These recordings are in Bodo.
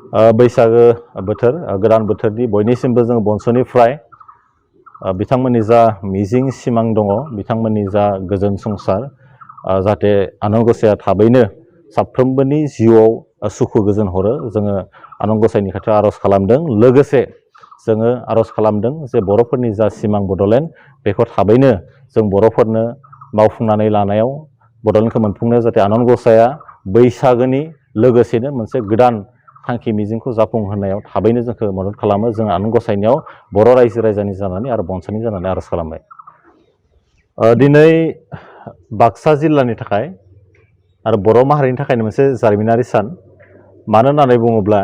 बैसागो बोथोर गोदान बोथोरनि बयनिसिमबो जों बनस'निफ्राय बिथांमोननि जा मिजिं सिमां दङ बिथांमोननि जा गोजोन संसार जाहाथे आनान गसाइया थाबैनो साफ्रोमबोनि जिउआव सुखु गोजोन हरो जोङो आनान गसाइनि खाथियाव आर'ज खालामदों लोगोसे जोङो आर'ज खालामदों जे बर'फोरनि जा सिमां बड'लेण्ड बेखौ थाबैनो जों बर'फोरनो मावफुंनानै लानायाव बड'लेण्डखौ मोनफुंनायाव जाहाथे आनान गसाइया बैसागोनि लोगोसेनो मोनसे गोदान थांखि मिजिंखौ जाफुंहोनायाव थाबैनो जोंखौ मदद खालामो जों आनान गसाइनियाव बर' रायजो राजानि जानानै आरो बनस'नि जानानै आर'ज खालामबाय। दिनै बाक्सा जिल्लानि थाखाय आरो बर' माहारिनि थाखायनो मोनसे जारिमिनारि सान मानो होननानै बुङोब्ला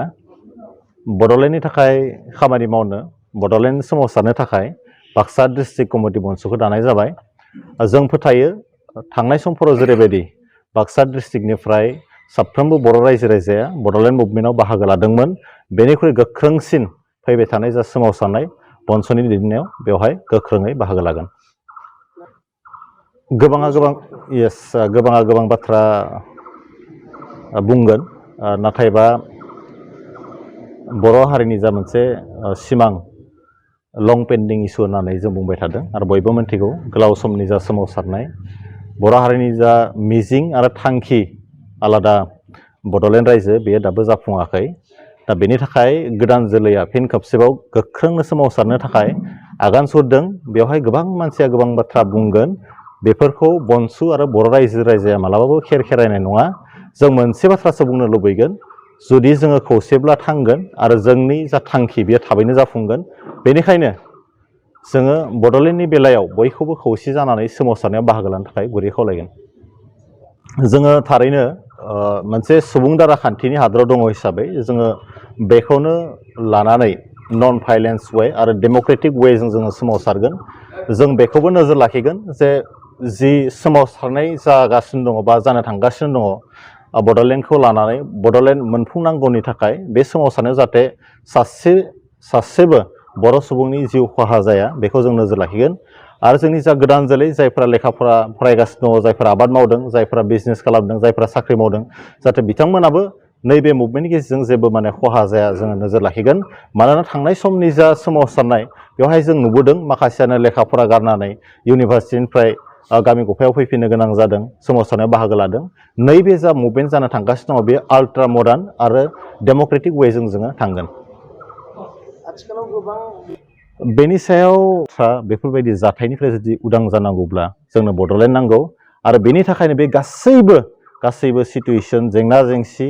बड'लेण्डनि थाखाय खामानि मावनो बड'लेण्ड सोमावसारनो थाखाय बाक्सा डिस्ट्रिक्ट कमिटि बन्स'खौ दानाय जाबाय। जों फोथायो थांनाय समफोराव जेरैबायदि बाक्सा डिस्ट्रिक्टनिफ्राय साफ्रोमबो बर' रायजो राजाया बड'लेण्ड मुभमेन्टआव बाहागो लादोंमोन बेनिख्रुइ गोख्रोंसिन फैबाय थानाय जा सोमावसारनाय बन्स'नि दैदेननायाव बेवहाय गोख्रोङै बाहागो लागोन। गोबाङा गोबां बाथ्रा बुंगोन नाथायबा बर' हारिनि जा मोनसे सिमां लं पेन्डिं इस्यु होननानै जों बुंबाय थादों आरो बयबो मिन्थिगौ गोलाव समनि जा सोमावसारनाय बर' हारिनि जा मिजिं आरो थांखि आलादा बड'लेण्ड रायजो बेयो दाबो जाफुङाखै दा बेनि थाखाय गोदान जोलैया फिन खेबसेबाव गोख्रोंनो सोमावसारनो थाखाय आगान सुरदों। बेवहाय गोबां मानसिया गोबां बाथ्रा बुंगोन बेफोरखौ बनसु आरो बर' रायजो राजाया मालाबाबो खेरायनाय नङा। जों मोनसे बाथ्रासो बुंनो लुबैगोन जुदि जोङो खौसेब्ला थांगोन आरो जोंनि जा थांखि बेयो थाबैनो जाफुंगोन। बेनिखायनो जोङो बड'लेण्डनि बेलायाव बयखौबो खौसे जानानै सोमावसारनायाव बाहागो लानो थाखाय गुरै खावलायगोन। जोङो थारैनो मोनसे सुबुं दारा खान्थिनि हादराव दङ हिसाबै जोङो बेखौनो लानानै नन भाइलेन्स वे आरो डेम'क्रेटिक वेजों जोङो सोमावसारगोन। जों बेखौबो नोजोर लाखिगोन जे जि सोमावसारनाय जागासिनो दङ बा जानो थांगासिनो दङ बड'लेण्डखौ लानानै बड'लेण्ड मोनफुंनांगौनि थाखाय बे सोमावसारनायाव जाहाथे सासेबो बर' सुबुंनि जिउ खहा जाया बेखौ जों नोजोर लाखिगोन। आरो जोंनि जा गोदान जोलै जायफोरा लेखाफोरा फरायगासिनो दङ जायफोरा आबाद मावदों जायफोरा बिजनेस खालामदों जायफोरा साख्रि मावदों जाहाथे बिथांमोनाबो नैबे मुभमेन्टनि गेजेरजों जेबो खहा जाया जोङो नोजोर लाखिगोन। मानोना थांनाय समनि जा सोमावसारनाय बेवहाय जों नुबोदों माखासेयानो लेखाफोरा गारनानै इउनिभारसिटिनिफ्राय गामि गफायाव फैफिननो गोनां जादों सोमावसारनायाव बाहागो लादों। नैबे जा मुभमेन्ट जानो थांगासिनो दङ बेयो आल्ट्रा मडार्न आरो डेम'क्रेटिक वेजों जोङो थांगोन। बेनि सायाव बेफोरबायदि जाथायनिफ्राय जुदि उदां जानांगौब्ला जोंनो बड'लेण्ड नांगौ आरो बेनि थाखायनो बे गासैबो सिटुएसन जेंना जेंसि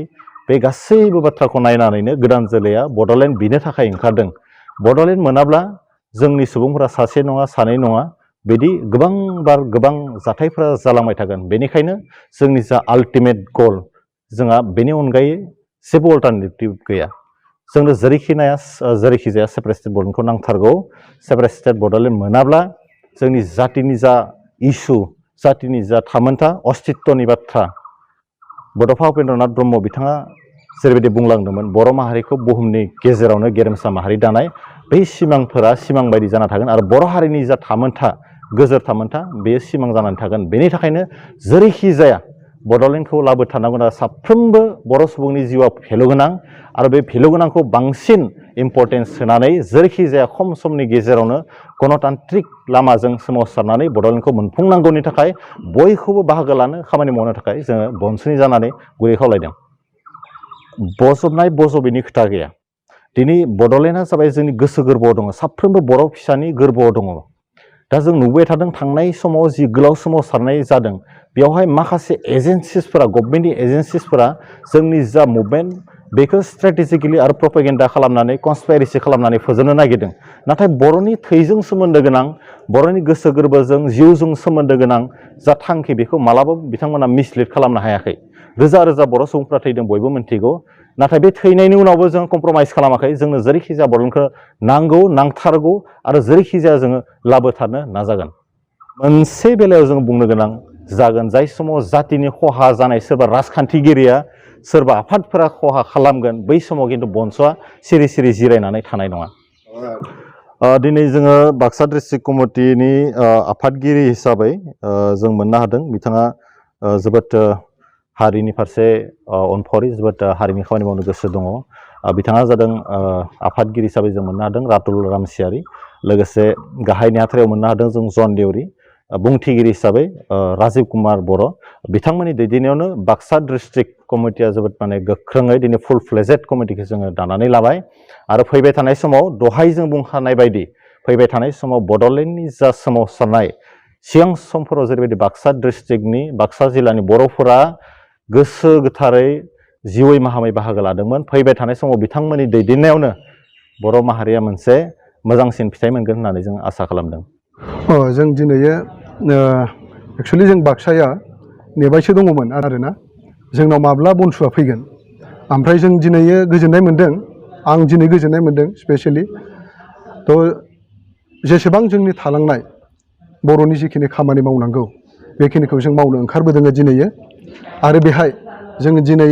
बे गासैबो बाथ्राखौ नायनानैनो गोदान जोलैया बड'लेण्ड बिनो थाखाय ओंखारदों। बड'लेण्ड मोनाब्ला जोंनि सुबुंफोरा सासे नङा सानै नङा बिदि गोबां जाथायफोरा जालांबाय थागोन। बेनिखायनो जोंनि जा आल्टिमेट गल जोंहा बेनि अनगायै जेबो अल्टारनेटिभ गैया। जोंनो जेरैखि जाया सेपारेट स्टेट बड'लेण्डखौ नांथारगौ। सेपारेट स्टेट बड'लेण्ड मोनाब्ला जोंनि जातिनि जा इस्यु जातिनि जा थामोनथा अस्तित्वनि बाथ्रा बड'फा उपेन्द्रनाथ ब्रह्म बिथाङा जेरैबायदि बुंलांदोंमोन बर' माहारिखौ बुहुमनि गेजेरावनो गेरेमसा माहारि दानाय बै सिमांफोरा सिमां बायदि जाना थागोन आरो बर' हारिनि जा थामोनथा गोजोर थामोनथा बेयो सिमां जानानै थागोन। बेनि थाखायनो जेरैखि जाया बड'लेण्डखौ लाबोथारनांगोन आरो साफ्रोमबो बर' सुबुंनि जिउआ भेलु गोनां आरो बे भेलु गोनांखौ बांसिन इम्परटेन्स होनानै जेरैखि जाया खम समनि गेजेरावनो गणतान्त्रिक लामाजों सोमावसारनानै बड'लेण्डखौ मोनफुंनांगौनि थाखाय बयखौबो बाहागो लानो खामानि मावनो थाखाय जोङो बनस'नि जानानै गुरै खावलायदों। बजबनाय खोथा गैया। दिनै बड'लेण्डआ जाबाय जोंनि गोसो गोरबोआव दङ साफ्रोमबो बर' फिसानि गोरबोआव दङ। दा जों नुबाय थादों थांनाय समाव जि गोलाव सोमावसारनाय जादों बेवहाय माखासे एजेन्सिसफोरा गभर्नमेन्टनि एजेन्सिसफोरा जोंनि जा मुभमेन्ट बेखौ स्ट्रेटेजिकेलि आरो प्रपेगेन्डा खालामनानै कनस्पायरेसि खालामनानै फोजोबनो नागिरदों। नाथाय बर'नि थैजों सोमोन्दो गोनां बर'नि गोसो गोरबोजों जिउजों सोमोन्दो गोनां जा थांखि बेखौ मालाबाबो बिथांमोना मिसलिड खालामनो हायाखै। रोजा रोजा बर' सुबुंफ्रा थैदों बयबो मिन्थिगौ। नाथाय बे थैनायनि उनावबो जों कमप्रमाइस खालामाखै। जोंनो जेरैखि जाया बड'लेण्डखौ नांगौ नांथारगौ आरो जेरैखि जाया जोङो लाबोथारनो नाजागोन। मोनसे बेलायाव जों बुंनो गोनां जागोन जाय समाव जातिनि खहा जानाय सोरबा राजखान्थिगिरिया सोरबा आफादफोरा खहा खालामगोन बै समाव खिन्थु बन्स'आ सिरि सिरि जिरायनानै थानाय नङा। दिनै जोङो बाक्सा डिस्ट्रिक्ट कमिटिनि आफादगिरि हिसाबै जों मोननो हादों बिथाङा जोबोद हारिनि फारसे अनफावरि जोबोद हारिनि खामानि मावनो गोसो दङ बिथाङा जादों आफादगिरि हिसाबै जों मोननो हादों रातुल रामसियारि, लोगोसे गाहाय नेहाथारियाव मोननो हादों जों जन देउरि, बुंथिगिरि हिसाबै राजीव कुमार बर'। बिथांमोननि दैदेननायावनो बाक्सा डिस्ट्रिक्ट कमिटिया जोबोद माने गोख्रोङै दिनै फुल फ्लेजेड कमिटिखौ जोङो दानानै लाबाय आरो फैबाय थानाय समाव दहाय जों बुंखानाय बायदि फैबाय थानाय समाव बड'लेण्डनि जा सोमावसारनाय सिगां समफोराव जेरैबायदि बाक्सा डिस्ट्रिक्टनि बाक्सा जिल्लानि बर'फोरा गोसो गोथारै जिउयै माहामै बाहागो लादोंमोन, फैबाय थानाय समाव बिथांमोननि दैदेननायावनो बर' माहारिया मोनसे मोजांसिन फिथाइ मोनगोन होननानै जों आसा खालामदों। जों दिनै एक्सुवेलि जों बाक्साया नेबायसो दङमोन आरोना जोंनाव माब्ला बनसुआ फैगोन, ओमफ्राय जों दिनै गोजोननाय मोन्दों, आं दिनै गोजोननाय मोन्दों स्पेसियेलि। थ' जेसेबां जोंनि थालांनाय बर'नि जिखिनि खामानि मावनांगौ बेखिनिखौ जों मावनो ओंखारबोदों दिनै, आरो बेहाय जोङो दिनै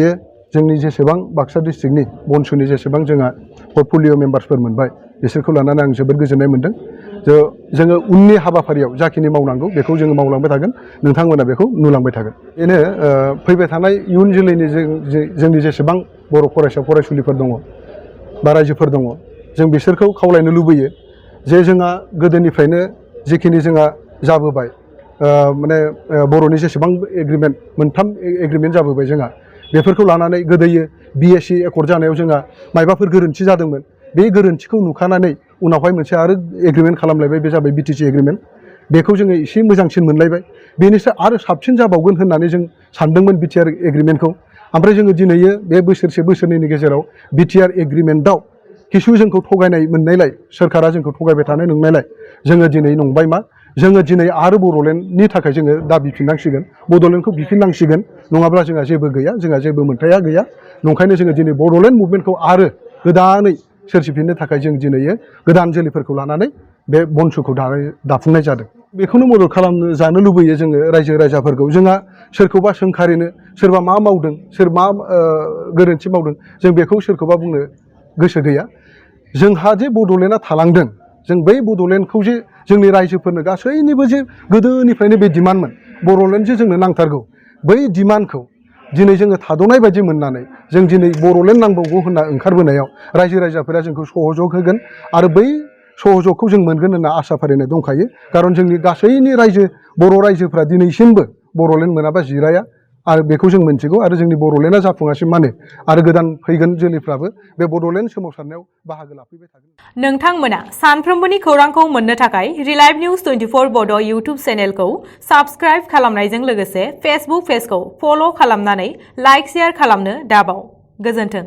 जोंनि जेसेबां बाक्सा डिस्ट्रिक्टनि बनसुनि जेसेबां जोंहा पर्टफलिय' मेम्बार्सफोर मोनबाय बिसोरखौ लानानै आं जोबोद गोजोननाय मोन्दों। जोङो उननि हाबाफारियाव जाखिनि मावनांगौ बेखौ जोङो मावलांबाय थागोन, नोंथांमोना बेखौ नुलांबाय थागोन। बेनो फैबाय थानाय इयुन जोलैनि जोंनि जेसेबां बर' फरायसा फरायसुलिफोर दङ बा रायजोफोर दङ, जों बिसोरखौ खावलायनो लुबैयो जे जोंहा गोदोनिफ्रायनो जिखिनि जोंहा जाबोबाय माने बर'नि जेसेबां एग्रिमेन्ट, मोनथाम एग्रिमेन्ट जाबोबाय जोंहा, बेफोरखौ लानानै गोदोयो BSc एकर्ड जानायाव जोंहा मायबाफोर गोरोन्थि जादोंमोन, बे गोरोन्थिखौ नुखानानै उनावहाय मोनसे आरो एग्रिमेन्ट खालामलायबाय, बे जाबाय BTC एग्रिमेन्ट। बेखौ जोङो एसे मोजांसिन मोनलायबाय, बेनिफ्राय आरो साबसिन जाबावगोन होननानै जों सानदोंमोन BTR एग्रिमेन्टखौ। ओमफ्राय जोङो दिनै बे बोसोरसे बोसोरनैनि गेजेराव BTR एग्रिमेन्टआव किसु जोंखौ थगायनाय मोननायलाय, सोरखारा जोंखौ थगायबाय थानाय नंनायलाय जोङो दिनै नंबाय मा, जोङो दिनै आरो बड'लेण्डनि थाखाय जोङो दा बिफिननांसिगोन, बड'लेण्डखौ बिफिननांसिगोन, नङाब्ला जोंहा जेबो गैया, जोंहा जेबो मोन्थाया गैया। नंखायनो जोङो दिनै बड'लेण्ड मुभमेन्टखौ आरो गोदानै सोरजिफिननो थाखाय जों दिनै गोदान जोलैफोरखौ लानानै बे बनसुखौ दाफुंनाय जादों। बेखौनो मदद खालामनो जानो लुबैयो जोङो रायजो राजाफोरखौ। जोंहा सोरखौबा सोंखारिनो, सोरबा मा मावदों, सोर मा गोरोन्थि मावदों, जों बेखौ सोरखौबा बुंनो गोसो गैया। जोंहा जे बड'लेण्डआ थालांदों, जों बै बड'लेण्डखौ जे जोंनि रायजोफोरनो गासैनिबो जे गोदोनिफ्रायनो बे डिमान्डमोन, बड'लेण्ड जे जोंनो नांथारगौ, बै डिमान्डखौ दिनै जोङो थाद'नाय बायदि मोननानै जों दिनै बड'लेण्ड नांबावगौ होनना ओंखारबोनायाव रायजो राजाफोरा जोंखौ सह'जग होगोन, आरो बै सह'जगखौ जों मोनगोन होनना आसा फारिनाय दंखायो। खारन जोंनि गासैनि रायजो बर' रायजोफ्रा दिनैसिमबो बड'लेण्ड मोनाबा जिराया, आरो बेखौ जों मोनथिगौ। आरो जोंनि बड'लेण्डआ जाफुङासिम माने आरो गोदान फैगोन जोलैफ्राबो बे बड'लेण्ड सोमावसारनायाव बाहागो लाफैबाय थागोन। नोंथांमोना सानफ्रोमबोनि खौरांखौ मोननो थाखाय रिलाइभ निउज 24 बड' इउटुब चेनेलखौ साबस्क्राइब खालामनायजों लोगोसे फेसबुक पेजखौ फल' खालामनानै लाइक शेयार खालामनो दाबाव। गोजोन्थों।